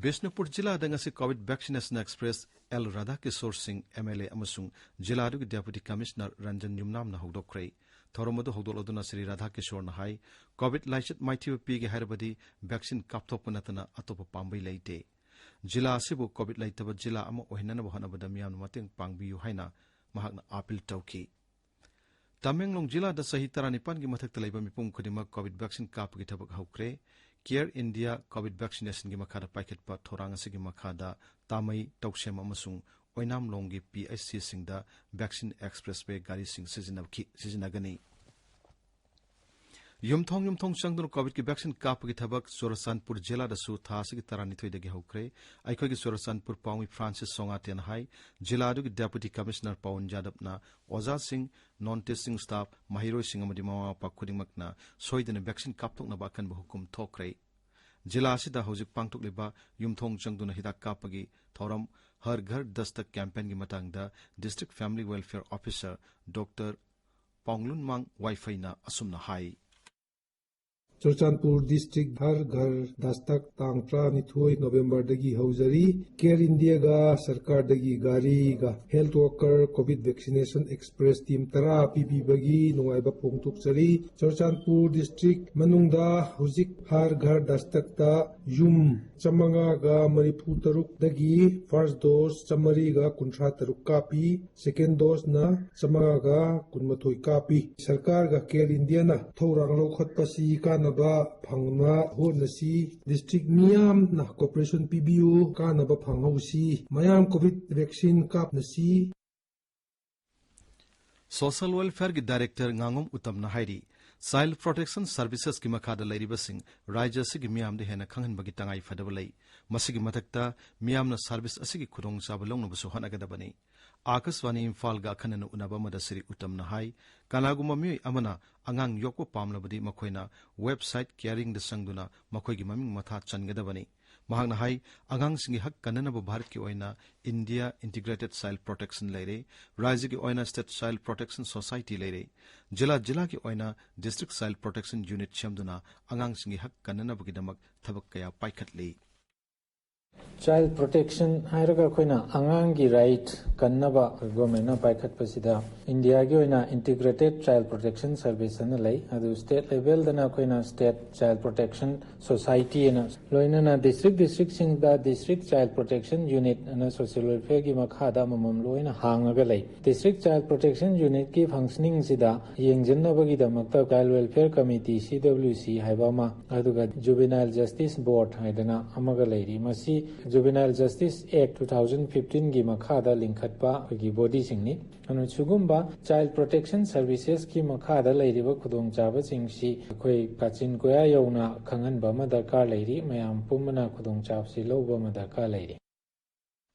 ꯕꯤꯁꯅꯨꯄꯨꯔ ꯖꯤꯂꯥꯗ ꯉꯁꯤ ꯀꯣꯚꯤꯗ ꯚꯦꯛꯁꯤꯅꯦꯁꯟ ꯑꯦꯛꯁꯄ꯭ꯔꯦꯁ ꯑꯦꯜ ꯔꯥꯙꯥꯀꯤꯁꯣꯔ ꯁꯤꯡ, ꯑꯦꯝ ꯑꯦꯜ ꯑꯦ, ꯑꯃꯁꯨꯡ ꯖꯤꯂꯥ ꯑꯗꯨꯒꯤ ꯗꯦꯄꯨꯇꯤ ꯀꯃꯤꯁꯅꯔ ꯔꯟꯖꯟ ꯌꯨꯝꯅꯥꯝꯅ ꯍꯧꯗꯣꯛꯈ꯭ꯔꯦ꯫ ꯊꯧꯔꯝ ꯑꯗꯨ ꯍꯧꯗꯣꯛꯂꯗꯨꯅ ꯁ꯭ꯔꯤ ꯔꯥꯙꯥꯀꯤꯁꯣꯔꯅ ꯍꯥꯏ, ꯀꯣꯚꯤꯗ ꯂꯥꯏꯆꯠ ꯃꯥꯏꯊꯤꯕ ꯄꯤꯒꯦ ꯍꯥꯏꯔꯕꯗꯤ ꯚꯦꯛꯁꯤꯟ ꯀꯥꯞꯊꯣꯛꯄ ꯅꯠꯇꯅ ꯑꯇꯣꯞꯄ ꯄꯥꯝꯕꯩ ꯂꯩꯇꯦ꯫ ꯖꯤꯂꯥ ꯑꯁꯤꯕꯨ ꯀꯣꯚꯤꯗ ꯂꯩꯇꯕ ꯖꯤꯂꯥ ꯑꯃ ꯑꯣꯏꯍꯟꯅꯅꯕ ꯍꯣꯠꯅꯕꯗ ꯃꯤꯌꯥꯝꯅ ꯃꯇꯦꯡ ꯄꯥꯡꯕꯤꯌꯨ ꯍꯥꯏꯅ ꯃꯍꯥꯛꯅ ꯑꯥꯄꯤꯜ ꯇꯧꯈꯤ꯫ ꯇꯃꯦꯡꯂꯣꯡ ꯖꯤꯂꯥꯗ ꯆꯍꯤ ꯇꯔꯥꯅꯤꯄꯥꯟꯒꯤ ꯃꯊꯛꯇ ꯂꯩꯕ ꯃꯤꯄꯨꯝ ꯈꯨꯗꯤꯡꯃꯛ ꯀꯣꯚꯤꯗ ꯚꯦꯛꯁꯤꯟ ꯀꯥꯞꯄꯒꯤ ꯊꯕꯛ ꯍꯧꯈ꯭ꯔꯦ꯫ ꯀꯦꯌꯔ ꯏꯟꯗꯤꯌꯥ ꯀꯣꯚꯤꯗ ꯚꯦꯛꯁꯤꯅꯦꯁꯟꯒꯤ ꯃꯈꯥꯗ ꯄꯥꯏꯈꯠꯄ ꯊꯧꯔꯥꯡ ꯑꯁꯤꯒꯤ ꯃꯈꯥꯗ ꯇꯥꯃꯩ, ꯇꯧꯁꯦꯝ ꯑꯃꯁꯨꯡ ꯑꯣꯏꯅꯥꯝꯂꯣꯡꯒꯤ ꯄꯤ ꯑꯩꯆ ꯁꯤꯁꯤꯡꯗ ꯚꯦꯛꯁꯤꯟ ꯑꯦꯛꯁꯄ꯭ꯔꯦꯁꯋꯦ ꯒꯥꯔꯤꯁꯤꯡ ꯁꯤꯖꯤꯟꯅꯈꯤ-, ꯁꯤꯖꯤꯟꯅꯒꯅꯤ꯫ ꯌꯨꯝꯊꯣꯡ ꯌꯨꯝꯊꯣꯡ ꯆꯪꯗꯨꯅ ꯀꯣꯚꯤꯗꯀꯤ ꯚꯦꯛꯁꯤꯟ ꯀꯥꯞꯄꯒꯤ ꯊꯕꯛ ꯆꯨꯔꯆꯥꯟꯄꯨꯔ ꯖꯤꯂꯥꯗꯁꯨ ꯊꯥ ꯑꯁꯤꯒꯤ ꯇꯔꯥꯅꯤꯊꯣꯏꯗꯒꯤ ꯍꯧꯈ꯭ꯔꯦ꯫ ꯑꯩꯈꯣꯏꯒꯤ ꯆꯨꯔꯆꯥꯟꯄꯨꯔ ꯄꯥꯎꯃꯤ ꯐ꯭ꯔꯥꯟꯁꯤꯁ ꯁꯣꯉꯥꯇꯦꯅ ꯍꯥꯏ, ꯖꯤꯂꯥ ꯑꯗꯨꯒꯤ ꯗꯦꯄꯨꯇꯤ ꯀꯃꯤꯁꯅꯔ ꯄꯋꯟ ꯌꯥꯗꯕꯅ ꯑꯣꯖꯥꯁꯤꯡ, ꯅꯣꯟ ꯇꯤꯆꯤꯡ ꯁ꯭ꯇꯥꯐ, ꯃꯍꯩꯔꯣꯏꯁꯤꯡ ꯑꯃꯗꯤ ꯃꯃꯥ ꯃꯄꯥ ꯈꯨꯗꯤꯡꯃꯛꯅ ꯁꯣꯏꯗꯅ ꯚꯦꯛꯁꯤꯟ ꯀꯥꯞꯊꯣꯛꯅꯕ ꯑꯀꯟꯕ ꯍꯨꯀꯨꯝ ꯊꯣꯛꯈ꯭ꯔꯦ꯫ ꯖꯤꯂꯥ ꯑꯁꯤꯗ ꯍꯧꯖꯤꯛ ꯄꯥꯡꯊꯣꯛꯂꯤꯕ ꯌꯨꯝꯊꯣꯡ ꯆꯪꯗꯨꯅ ꯍꯤꯗꯥꯛ ꯀꯥꯞꯄꯒꯤ ꯊꯧꯔꯝ ꯍꯔ ꯘꯔ ꯗꯁꯇꯛ ꯀꯦꯝꯄꯦꯟꯒꯤ ꯃꯇꯥꯡꯗ district family welfare officer doctor Paolunmang ꯋꯥꯏꯐꯩꯅ ꯑꯁꯨꯝꯅ ꯍꯥꯏ꯫ ꯆꯨꯔꯆꯥꯟꯄꯨꯔ ꯗꯤꯁꯇ꯭ꯔꯤꯛ ꯍꯔ ꯘꯔ ꯗꯁꯇꯛ ꯇꯥꯡ ꯇꯔꯥꯅꯤꯊꯣꯏ ꯅꯣꯕꯦꯝꯕꯔꯗꯒꯤ ꯍꯧꯖꯔꯤ꯫ ꯀꯦꯌꯔ ꯏꯟꯗꯤꯌꯥꯒ ꯁꯔꯀꯥꯔꯗꯒꯤ ꯒꯥꯔꯤꯒ health worker COVID vaccination express team ꯇꯔꯥ ꯄꯤꯕꯤꯕꯒꯤ ꯅꯨꯡꯉꯥꯏꯕ ꯐꯣꯡꯗꯣꯛꯆꯔꯤ꯫ ꯆꯨꯔꯆꯥꯟꯄꯨꯔ ꯗꯤꯁꯇ꯭ꯔꯤꯛ ꯃꯅꯨꯡꯗ ꯍꯧꯖꯤꯛ ꯍꯔ ꯘꯔ ꯗꯁꯇꯛꯇ ꯌꯨꯝ ꯆꯥꯃꯉꯥꯒ ꯃꯔꯤꯐꯨ ꯇꯔꯨꯛꯇꯒꯤ ꯐꯥꯔꯁ ꯗꯣꯁ ꯆꯥꯃꯔꯤꯒ ꯀꯨꯟꯊ꯭ꯔꯥ ꯇꯔꯨꯛ ꯀꯥꯞꯄꯤ꯫ ꯁꯦꯀꯦꯟ ꯗꯣꯁꯅ ꯆꯥꯃꯉꯥꯒ ꯀꯨꯟꯃꯥꯊꯣꯏ ꯀꯥꯞꯄꯤ꯫ ꯁꯔꯀꯥꯔꯒ ꯀꯦꯌꯔ ꯏꯟꯗꯤꯌꯥꯅ ꯊꯧꯔꯥꯡ ꯂꯧꯈꯠꯄꯁꯤ ꯀꯥꯟꯅꯕ ꯐꯪꯅ ꯍꯣꯠꯅꯁꯤ꯫ ꯗꯤꯁꯇ꯭ꯔꯤꯛ ꯃꯤꯌꯥꯝꯅ ꯀꯣꯑꯣꯄꯔꯦꯁꯟ ꯄꯤꯕꯤꯌꯨ, ꯀꯥꯟꯅꯕ ꯐꯪꯍꯧꯁꯤ꯫ ꯃꯌꯥꯝ ꯀꯣꯚꯤꯗ ꯚꯦꯛꯁꯤꯟ ꯀꯥꯞꯅꯁꯤ꯫ ꯁꯣꯁꯤꯌꯦꯜ ꯋꯦꯜꯐꯤꯌꯔꯒꯤ ꯗꯥꯏꯔꯦꯛꯇꯔ ꯉꯥꯉꯣꯝ ꯎꯇꯝꯅ ꯍꯥꯏꯔꯤ, ꯆꯥꯏꯜ ꯄ꯭ꯔꯣꯇꯦꯛꯁꯟ ꯁꯔꯚꯤꯁꯦꯁꯀꯤ ꯃꯈꯥꯗ ꯂꯩꯔꯤꯕꯁꯤꯡ ꯔꯥꯖ꯭ꯌ ꯑꯁꯤꯒꯤ ꯃꯤꯌꯥꯝꯗ ꯍꯦꯟꯅ ꯈꯪꯍꯟꯕꯒꯤ ꯇꯉꯥꯏ ꯐꯗꯕ ꯂꯩ꯫ ꯃꯁꯤꯒꯤ ꯃꯊꯛꯇ ꯃꯤꯌꯥꯝꯅ ꯁꯔꯚꯤꯁ ꯑꯁꯤꯒꯤ ꯈꯨꯗꯣꯡꯆꯥꯕ ꯂꯧꯅꯕꯁꯨ ꯍꯣꯠꯅꯒꯗꯕꯅꯤ꯫ ꯑꯥꯀꯥꯁꯕꯥꯅꯤ ꯏꯝꯐꯥꯜꯒ ꯑꯈꯟꯅꯅ ꯎꯅꯕ ꯑꯃꯗ ꯁ꯭ꯔꯤ ꯎꯇꯝꯅ ꯍꯥꯏ, ꯀꯅꯥꯒꯨꯝꯕ ꯃꯤꯑꯣꯏ ꯑꯃꯅ ꯑꯉꯥꯡ ꯌꯣꯛꯄ ꯄꯥꯝꯂꯕꯗꯤ ꯃꯈꯣꯏꯅ ꯋꯦꯕꯁꯥꯏꯠ ꯀꯦꯌꯔꯤꯡꯗ ꯆꯪꯗꯨꯅ ꯃꯈꯣꯏꯒꯤ ꯃꯃꯤꯡ ꯃꯊꯥ ꯆꯟꯒꯗꯕꯅꯤ꯫ ꯃꯍꯥꯛꯅ ꯍꯥꯏ, ꯑꯉꯥꯡꯁꯤꯡꯒꯤ ꯍꯛ ꯀꯟꯅꯅꯕ ꯚꯥꯔꯠꯀꯤ ꯑꯣꯏꯅ ꯏꯟꯗꯤꯌꯥ ꯏꯟꯇꯤꯒ꯭ꯔꯦꯇꯦꯗ ꯆꯥꯏꯜ ꯄ꯭ꯔꯣꯇꯦꯛꯁꯟ ꯂꯩꯔꯦ꯫ ꯔꯥꯖ꯭ꯌꯒꯤ ꯑꯣꯏꯅ ꯁ꯭ꯇꯦꯠ ꯆꯥꯏꯜ ꯄ꯭ꯔꯣꯇꯦꯛꯁꯟ ꯁꯣꯁꯥꯏꯇꯤ ꯂꯩꯔꯦ꯫ ꯖꯤꯂꯥ ꯖꯤꯂꯥꯒꯤ ꯑꯣꯏꯅ ꯗꯤꯁꯇ꯭ꯔꯤꯛ ꯆꯥꯏꯜ ꯄ꯭ꯔꯣꯇꯦꯛꯁꯟ ꯌꯨꯅꯤꯠ ꯁꯦꯝꯗꯨꯅ ꯑꯉꯥꯡꯁꯤꯡꯒꯤ ꯍꯛ ꯀꯟꯅꯅꯕꯒꯤꯗꯃꯛ ꯊꯕꯛ ꯀꯌꯥ ꯄꯥꯏꯈꯠꯂꯤ꯫ ꯆꯥꯏꯜ ꯄ꯭ꯔꯣꯇꯦꯛꯁꯟ ꯍꯥꯏꯔꯒ ꯑꯩꯈꯣꯏꯅ ꯑꯉꯥꯡꯒꯤ ꯔꯥꯏꯠ ꯀꯟꯅꯕ ꯒꯣꯔꯃꯦꯟꯅ ꯄꯥꯏꯈꯠꯄꯁꯤꯗ ꯏꯟꯗꯤꯌꯥꯒꯤ ꯑꯣꯏꯅ ꯏꯟꯇꯤꯒ꯭ꯔꯦꯇꯦꯗ ꯆꯥꯏꯜ ꯄ꯭ꯔꯣꯇꯦꯛꯁꯟ ꯁꯔꯚꯤꯁ ꯑꯅ ꯂꯩ꯫ ꯑꯗꯨ ꯁ꯭ꯇꯦꯠ ꯂꯦꯚꯦꯜꯗꯅ ꯑꯩꯈꯣꯏꯅ state child protection society and, ꯂꯣꯏꯅꯅ ꯗꯤꯁꯇ꯭ꯔꯤꯛ ꯗꯤꯁꯇ꯭ꯔꯤꯛꯁꯤꯡꯗ district child protection unit and social ꯋꯦꯜꯐꯤꯌꯔꯒꯤ ꯃꯈꯥꯗ ꯑꯃꯃꯝ ꯂꯣꯏꯅ ꯍꯥꯡꯉꯒ ꯂꯩ꯫ ꯗꯤꯁꯇ꯭ꯔꯤꯛ ꯆꯥꯏꯜ ꯄ꯭ꯔꯣꯇꯦꯛꯁꯟ ꯌꯨꯅꯤꯠꯀꯤ ꯐꯪꯁꯅꯤꯡꯁꯤꯗ ꯌꯦꯡꯁꯤꯟꯅꯕꯒꯤꯗꯃꯛꯇ child welfare committee, C W ꯁꯤ ꯍꯥꯏꯕ ꯑꯃ, ꯑꯗꯨꯒ ꯖꯨꯕꯤꯅꯥꯏꯜ ꯖꯁꯇꯤꯁ ꯕꯣꯔꯗ ꯍꯥꯏꯗꯅ ꯑꯃꯒ ꯂꯩꯔꯤ꯫ ꯃꯁꯤ ꯖꯨꯕꯤꯅꯥꯏꯜ ꯖꯁꯇꯤꯁ ꯑꯦꯛ ꯇꯨ ꯊꯥꯎꯖꯟ ꯐꯤꯐꯇꯤꯟꯒꯤ ꯃꯈꯥꯗ ꯂꯤꯡꯈꯠꯄ ꯑꯩꯈꯣꯏꯒꯤ ꯕꯣꯗꯤꯁꯤꯡꯅꯤ꯫ ꯑꯗꯨꯅ ꯁꯤꯒꯨꯝꯕ ꯆꯥꯏꯜ ꯄ꯭ꯔꯣꯇꯦꯛꯁꯟ ꯁꯔꯚꯤꯁꯦꯁꯀꯤ ꯃꯈꯥꯗ ꯂꯩꯔꯤꯕ ꯈꯨꯗꯣꯡꯆꯥꯕꯁꯤꯡꯁꯤ ꯑꯩꯈꯣꯏ ꯀꯥꯆꯤꯟ ꯀꯣꯌꯥ ꯌꯧꯅ ꯈꯪꯍꯟꯕ ꯑꯃ ꯗꯔꯀꯥꯔ ꯂꯩꯔꯤ꯫ ꯃꯌꯥꯝ ꯄꯨꯝꯕꯅ ꯈꯨꯗꯣꯡꯆꯥꯕꯁꯤ ꯂꯧꯕ ꯑꯃ ꯗꯔꯀꯥꯔ ꯂꯩꯔꯤ꯫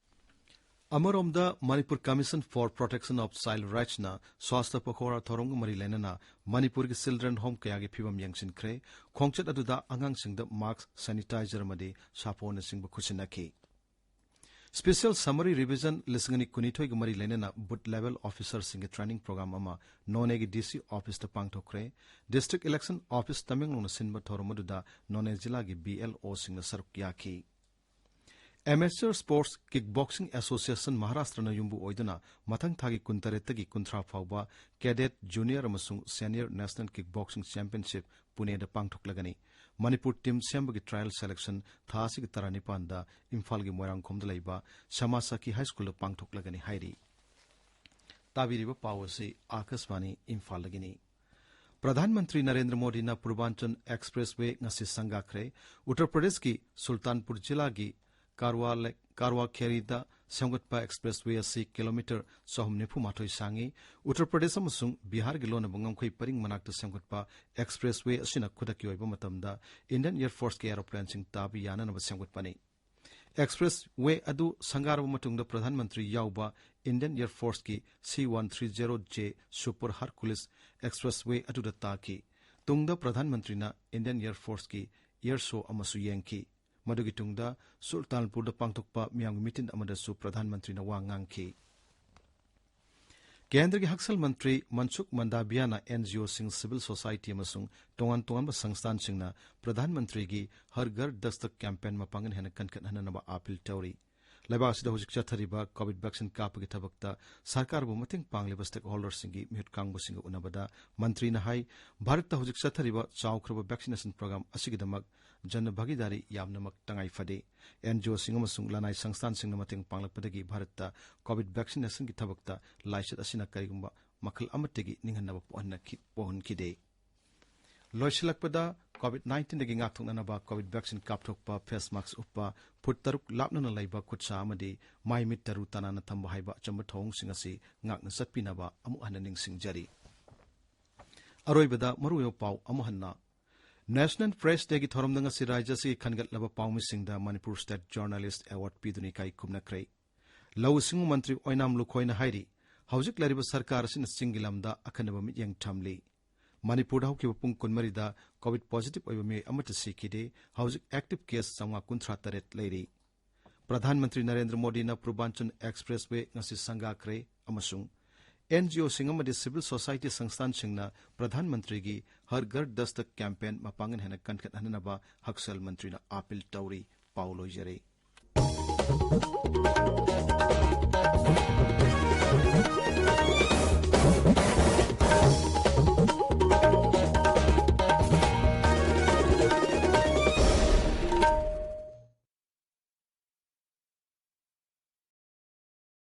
ꯑꯃꯔꯣꯝꯗ, Manipur commission for protection of child ꯔꯥꯏꯠꯁꯅ ꯁ꯭ꯋꯥꯁꯊ ꯄꯈꯣꯔꯥ ꯊꯧꯔꯝꯒ ꯃꯔꯤ ꯂꯩꯅꯅ ꯃꯅꯤꯄꯨꯔꯒꯤ ꯆꯤꯜꯗ꯭ꯔꯦꯟ ꯍꯣꯝ ꯀꯌꯥꯒꯤ ꯐꯤꯕꯝ ꯌꯦꯡꯁꯤꯟꯈ꯭ꯔꯦ꯫ ꯈꯣꯡꯆꯠ ꯑꯗꯨꯗ ꯑꯉꯥꯡꯁꯤꯡꯗ ꯃꯥꯛꯁ, ꯁꯦꯅꯤꯇꯥꯏꯖꯔ ꯑꯃꯗꯤ ꯁꯥꯄꯣꯟꯅꯆꯤꯡꯕ ꯈꯨꯠꯁꯤꯟꯅꯈꯤ꯫ Special Summary Revision ꯂꯤꯁꯤꯡ ꯑꯅꯤ ꯀꯨꯟꯅꯤꯊꯣꯏꯒ ꯃꯔꯤ ꯂꯩꯅꯅ Booth Level Officerꯁꯤꯡꯒꯤ training program ꯑꯃ ꯅꯣꯅꯦꯒꯤ D C officeꯇ ꯄꯥꯡꯊꯣꯛꯈ꯭ꯔꯦ꯫ District Election Office ꯇꯃꯦꯡꯂꯣꯡꯅ ꯁꯤꯟꯕ ꯊꯧꯔꯝ ꯑꯗꯨꯗ ꯅꯣꯅꯦ ꯖꯤꯂꯥꯒꯤ B L Oꯁꯤꯡꯅ ꯁꯔꯨꯛ ꯌꯥꯈꯤ꯫ Amateur Sports Kickboxing Association ꯃꯍꯥꯔꯥꯁꯇ꯭ꯔꯅ ꯌꯨꯝꯕꯨ ꯑꯣꯏꯗꯨꯅ ꯃꯊꯪ ꯊꯥꯒꯤ ꯀꯨꯟꯇꯔꯦꯠꯇꯒꯤ ꯀꯨꯟꯊ꯭ꯔꯥ ꯐꯥꯎꯕ Cadet, Junior ꯑꯃꯁꯨꯡ Senior National Kickboxing Championship ꯄꯨꯅꯦꯗ ꯄꯥꯡꯊꯣꯛꯂꯒꯅꯤ꯫ Manipur team ꯁꯦꯝꯕꯒꯤ trial selection ꯊꯥ ꯑꯁꯤꯒꯤ ꯇꯔꯥꯅꯤꯄꯥꯟꯗ ꯏꯝꯐꯥꯜꯒꯤ ꯃꯣꯏꯔꯥꯡꯈꯣꯝꯗ ꯂꯩꯕ ꯁꯃꯥꯁꯥꯀꯤ High Schoolꯗ ꯄꯥꯡꯊꯣꯛꯂꯒꯅꯤ ꯍꯥꯏꯔꯤ꯫ ꯇꯥꯕꯤꯔꯤꯕ ꯄꯥꯎ ꯑꯁꯤ ꯑꯥꯀꯥꯁꯕꯥꯅꯤ ꯏꯝꯐꯥꯜꯗꯒꯤꯅꯤ꯫ ꯄ꯭ꯔꯙꯥꯟ ꯃꯟꯇ꯭ꯔꯤ ꯅꯔꯦꯟꯗ꯭ꯔ ꯃꯣꯗꯤꯅ ꯄꯨꯔꯕꯥꯟꯆꯜ Expressway ꯉꯁꯤ ꯁꯪꯒꯥꯈ꯭ꯔꯦ꯫ ꯎꯠꯇꯔ ꯄ꯭ꯔꯗꯦꯁꯀꯤ ꯁꯨꯜꯇꯥꯟꯄꯨꯔ ꯖꯤꯂꯥꯒꯤ ꯀꯥꯔꯋꯥ ꯂꯦ-, ꯀꯥꯔꯋꯥ ꯈꯦꯔꯤꯗ ꯁꯦꯝꯒꯠꯄ Expressway ꯑꯁꯤ kilometre ꯆꯍꯨꯝ ꯅꯤꯐꯨ ꯃꯥꯊꯣꯏ ꯁꯥꯡꯉꯤ꯫ ꯎꯠꯇꯔ ꯄ꯭ꯔꯗꯦꯁ ꯑꯃꯁꯨꯡ ꯕꯤꯍꯥꯔꯒꯤ ꯂꯣꯟꯅꯕ ꯉꯝꯈꯩ ꯄꯔꯤꯡ ꯃꯅꯥꯛꯇ ꯁꯦꯝꯒꯠꯄ Expressway ꯑꯁꯤꯅ ꯈꯨꯗꯛꯀꯤ ꯑꯣꯏꯕ ꯃꯇꯝꯗ Indian Air Forceꯀꯤ aeroplanesꯤꯡ ꯇꯥꯕ ꯌꯥꯅꯅꯕ ꯁꯦꯝꯒꯠꯄꯅꯤ꯫ Expressway ꯑꯗꯨ ꯁꯪꯒꯥꯔꯕ ꯃꯇꯨꯡꯗ ꯄ꯭ꯔꯙꯥꯟ ꯃꯟꯇ꯭ꯔꯤ ꯌꯥꯎꯕ Indian Air Forceꯀꯤ C one three zero J Super Hercules Expressway ꯑꯗꯨꯗ ꯇꯥꯈꯤ꯫ ꯇꯨꯡꯗ ꯄ꯭ꯔꯙꯥꯟ ꯃꯟꯇ꯭ꯔꯤꯅ Indian Air Forceꯀꯤ air show ꯑꯃꯁꯨ ꯌꯦꯡꯈꯤ꯫ ꯃꯗꯨꯒꯤ ꯇꯨꯡꯗ ꯁꯨꯜꯇꯥꯟꯄꯨꯔꯗ ꯄꯥꯡꯊꯣꯛꯄ ꯃꯤꯌꯥꯝꯒꯤ ꯃꯤꯇꯤꯟ ꯑꯃꯗꯁꯨ ꯄ꯭ꯔꯙꯥꯟ ꯃꯟꯇ꯭ꯔꯤꯅ ꯋꯥ ꯉꯥꯡꯈꯤ꯫ ꯀꯦꯟꯗ꯭ꯔꯒꯤ ꯍꯛꯁꯦꯜ ꯃꯟꯇ꯭ꯔꯤ ꯃꯟꯁꯨꯈ ꯃꯟꯗꯥꯚꯤꯌꯥꯅ NGOꯁꯤꯡ, civil society ꯑꯃꯁꯨꯡ ꯇꯣꯉꯥꯟ ꯇꯣꯉꯥꯟꯕ ꯁꯪꯁꯊꯥꯟꯁꯤꯡꯅ ꯄ꯭ꯔꯙꯥꯟ ꯃꯟꯇ꯭ꯔꯤꯒꯤ ꯍꯔ ꯘꯔ ꯗꯁꯇꯛ campaign ꯃꯄꯥꯡꯒꯜ ꯍꯦꯟꯅ ꯀꯟꯈꯠꯍꯟꯅꯅꯕ appeal ꯇꯧꯔꯤ꯫ ꯂꯩꯕꯥꯛ ꯑꯁꯤꯗ ꯍꯧꯖꯤꯛ ꯆꯠꯊꯔꯤꯕ COVID vaccine ꯀꯥꯞꯄꯒꯤ ꯊꯕꯛꯇ ꯁꯔꯀꯥꯔꯕꯨ ꯃꯇꯦꯡ ꯄꯥꯡꯂꯤꯕ stakeholderꯁꯤꯡꯒꯤ ꯃꯤꯍꯨꯠ ꯀꯥꯡꯕꯨꯁꯤꯡꯒ ꯎꯅꯕꯗ ꯃꯟꯇ꯭ꯔꯤꯅ ꯍꯥꯏ, ꯚꯥꯔꯠꯇ ꯍꯧꯖꯤꯛ ꯆꯠꯊꯔꯤꯕ ꯆꯥꯎꯈ꯭ꯔꯕ vaccination program ꯑꯁꯤꯒꯤꯗꯃꯛ ꯖꯟ ꯚꯥꯒꯤꯗꯥꯔꯤ ꯌꯥꯝꯅꯃꯛ ꯇꯉꯥꯏ ꯐꯗꯦ꯫ NGOꯁꯤꯡ ꯑꯃꯁꯨꯡ ꯂꯅꯥꯏ ꯁꯪꯁꯊꯥꯟꯁꯤꯡꯅ ꯃꯇꯦꯡ ꯄꯥꯡꯂꯛꯄꯗꯒꯤ ꯚꯥꯔꯠꯇ COVID vaccinationꯒꯤ ꯊꯕꯛꯇ ꯂꯥꯏꯆꯠ ꯑꯁꯤꯅ ꯀꯔꯤꯒꯨꯝꯕ ꯃꯈꯜ ꯑꯃꯠꯇꯒꯤ ꯅꯤꯡꯍꯟꯅꯕ ꯄꯣꯛꯍꯟꯅꯈꯤ-, ꯄꯣꯛꯍꯟꯈꯤꯗꯦ꯫ ꯂꯣꯏꯁꯤꯜꯂꯛꯄꯗ, COVID nineteenꯗꯒꯤ ꯉꯥꯛꯊꯣꯛꯅꯅꯕ COVID vaccine ꯀꯥꯞꯊꯣꯛꯄ, face mask ꯎꯞꯄ, ꯐꯨꯠ ꯇꯔꯨꯛ ꯂꯥꯞꯅꯅ ꯂꯩꯕ ꯈꯨꯠꯁꯥ ꯑꯃꯗꯤ ꯃꯥꯏ ꯃꯤꯠ ꯇꯔꯨ ꯇꯅꯥꯟꯅ ꯊꯝꯕ ꯍꯥꯏꯕ ꯑꯆꯝꯕ ꯊꯧꯑꯣꯡꯁꯤꯡ ꯑꯁꯤ ꯉꯥꯛꯅ ꯆꯠꯄꯤꯅꯕ ꯑꯃꯨꯛ ꯍꯟꯅ ꯅꯤꯡꯁꯤꯡꯖꯔꯤ꯫ ꯑꯔꯣꯏꯕꯗ ꯃꯔꯨꯑꯣꯏꯕ ꯄꯥꯎ ꯑꯃꯨꯛ ꯍꯟꯅ꯫ National Press Dayꯒꯤ ꯊꯧꯔꯝꯗ ꯉꯁꯤ ꯔꯥꯖ꯭ꯌ ꯑꯁꯤꯒꯤ ꯈꯟꯒꯠꯂꯕ ꯄꯥꯎꯃꯤꯁꯤꯡꯗ Manipur State Journalist Award ꯄꯤꯗꯨꯅ ꯏꯀꯥꯏ ꯈꯨꯝꯅꯈ꯭ꯔꯦ꯫ ꯂꯧꯎ ꯁꯤꯡꯎ ꯃꯟꯇ꯭ꯔꯤ ꯑꯣꯏꯅꯥꯝ ꯂꯨꯈꯣꯏꯅ ꯍꯥꯏꯔꯤ, ꯍꯧꯖꯤꯛ ꯂꯩꯔꯤꯕ ꯁꯔꯀꯥꯔ ꯑꯁꯤꯅ ꯆꯤꯡꯒꯤ ꯂꯝꯗ ꯑꯈꯟꯅꯕ ꯃꯤꯠꯌꯦꯡ ꯊꯝꯂꯤ꯫ ꯃꯅꯤꯄꯨꯔꯗ ꯍꯧꯈꯤꯕ ꯄꯨꯡ ꯀꯨꯟꯃꯔꯤꯗ COVID positive ꯑꯣꯏꯕ ꯃꯤꯑꯣꯏ ꯑꯃꯠꯇ ꯁꯤꯈꯤꯗꯦ꯫ ꯍꯧꯖꯤꯛ active case ꯆꯥꯝꯃꯉꯥ ꯀꯨꯟꯊ꯭ꯔꯥ ꯇꯔꯦꯠ ꯂꯩꯔꯤ꯫ ꯄ꯭ꯔꯙꯥꯟ ꯃꯟꯇ꯭ꯔꯤ ꯅꯔꯦꯟꯗ꯭ꯔ ꯃꯣꯗꯤꯅ ꯄꯨꯔꯕꯥꯟꯆꯜ ꯑꯦꯛꯁꯄ꯭ꯔꯦꯁꯋꯦ ꯉꯁꯤ ꯁꯪꯒꯥꯈ꯭ꯔꯦ ꯑꯃꯁꯨꯡ ꯑꯦꯟ ꯖꯤ ꯑꯣꯁꯤꯡ ꯑꯃꯗꯤ ꯁꯤꯚꯤꯜ ꯁꯣꯁꯥꯏꯇꯤ ꯁꯪꯁꯊꯥꯟꯁꯤꯡꯅ ꯄ꯭ꯔꯙꯥꯟ ꯃꯟꯇ꯭ꯔꯤꯒꯤ ꯍꯔ ꯘꯔ ꯗꯁꯇꯛ ꯀꯦꯝꯄꯦꯟ ꯃꯄꯥꯡꯒꯜ ꯍꯦꯟꯅ ꯀꯟꯈꯠꯍꯟꯅꯕ ꯍꯛꯁꯦꯜ ꯃꯟꯇ꯭ꯔꯤꯅ ꯑꯥꯄꯤꯜ ꯇꯧꯔꯤ꯫ ꯄꯥꯎ ꯂꯣꯏꯖꯔꯦ꯫